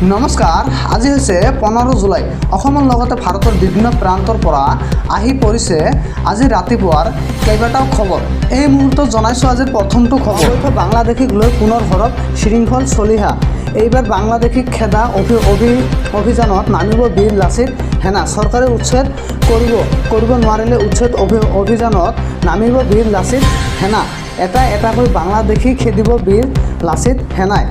নমস্কাৰ, আজি হৈছে 15 জুলাই। অসমৰ লগতে ভাৰতৰ বিভিন্ন প্ৰান্তৰ পৰা আহি পৰিছে আজি ৰাতিপুৱাৰ কেইবাটাও খবৰ। এই মুহূৰ্তত জনাইছোঁ আজিৰ প্ৰথমটো খবৰ। বাংলাদেশীক লৈ পুনৰ সৰব শৃংখল চলিহা। এইবাৰ বাংলাদেশীক খেদা অভি অভি অভিযানত নামিব বীৰ লাচিত সেনা। চৰকাৰে উচ্ছেদ কৰিব নোৱাৰিলে উচ্ছেদ অভিযানত নামিব বীৰ লাচিত সেনা। এটা এটাকৈ বাংলাদেশী খেদিব বীৰ লাচিত সেনাই।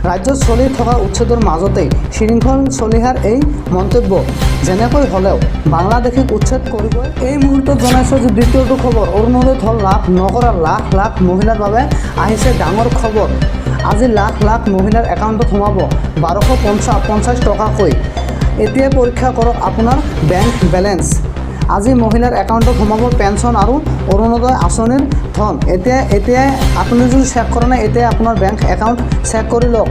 ৰাজ্যত চলি থকা উচ্ছেদৰ মাজতেই শৃংখল চলিহাৰ এই মন্তব্য। যেনেকৈ হ'লেও বাংলাদেশীক উচ্ছেদ কৰিব। এই মুহূৰ্তত জনাইছোঁ যে দ্বিতীয়টো খবৰ, অৰুণোদয় ধন লাভ নকৰা লাখ লাখ মহিলাৰ বাবে আহিছে ডাঙৰ খবৰ। আজি লাখ লাখ মহিলাৰ একাউণ্টত সোমাব 1250 টকাকৈ। এতিয়াই পৰীক্ষা কৰক আপোনাৰ বেংক বেলেঞ্চ। আজি মহিলাৰ একাউণ্টত সোমাব পেঞ্চন আৰু অৰুণোদয় আঁচনিৰ ধন। এতিয়াই আপুনি যদি চেক কৰা নাই, এতিয়াই আপোনাৰ বেংক একাউণ্ট চেক কৰি লওক।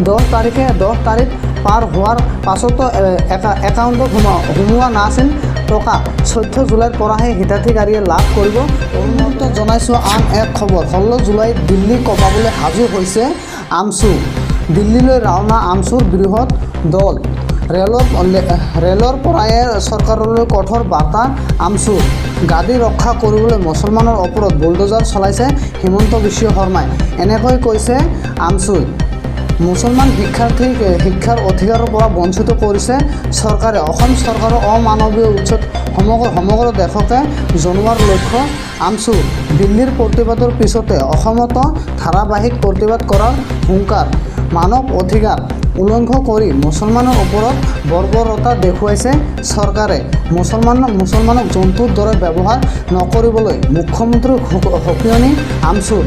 10 তাৰিখে, 10 তাৰিখ পাৰ হোৱাৰ পাছতো একাউণ্টত সোমোৱা নাছিল টকা। 14 জুলাইৰ পৰাহে হিতাধিকাৰীয়ে লাভ কৰিব। উন্নত জনাইছোঁ আন এক খবৰ। 16 জুলাইত দিল্লী কঁপাবলৈ সাজু হৈছে আমছু। দিল্লীলৈ ৰাওনা আমছুৰ বৃহৎ দল। ৰেলৰ পৰাই চৰকাৰলৈ কঠোৰ বাৰ্তা আমছুৰ। গাদী ৰক্ষা কৰিবলৈ মুছলমানৰ ওপৰত বুলডজাৰ চলাইছে হিমন্ত বিশ্ব শৰ্মাই, এনেকৈ কৈছে আমছুই। মুছলমান শিক্ষাৰ্থীক শিক্ষাৰ অধিকাৰৰ পৰা বঞ্চিত কৰিছে চৰকাৰে। অসম চৰকাৰৰ অমানৱীয় উচ্ছেদ সমগ্ৰ দেশকে জনোৱাৰ লক্ষ্য আমছু। দিল্লীৰ প্ৰতিবাদৰ পিছতে অসমতো ধাৰাবাহিক প্ৰতিবাদ কৰাৰ হুংকাৰ। মানৱ অধিকাৰ উলংঘ কৰি মুছলমানৰ ওপৰত বৰ্বৰতা দেখুৱাইছে চৰকাৰে। মুছলমানক জন্তুৰ দৰে ব্যৱহাৰ নকৰিবলৈ মুখ্যমন্ত্ৰীৰ সকীয়নি আমছুৰ।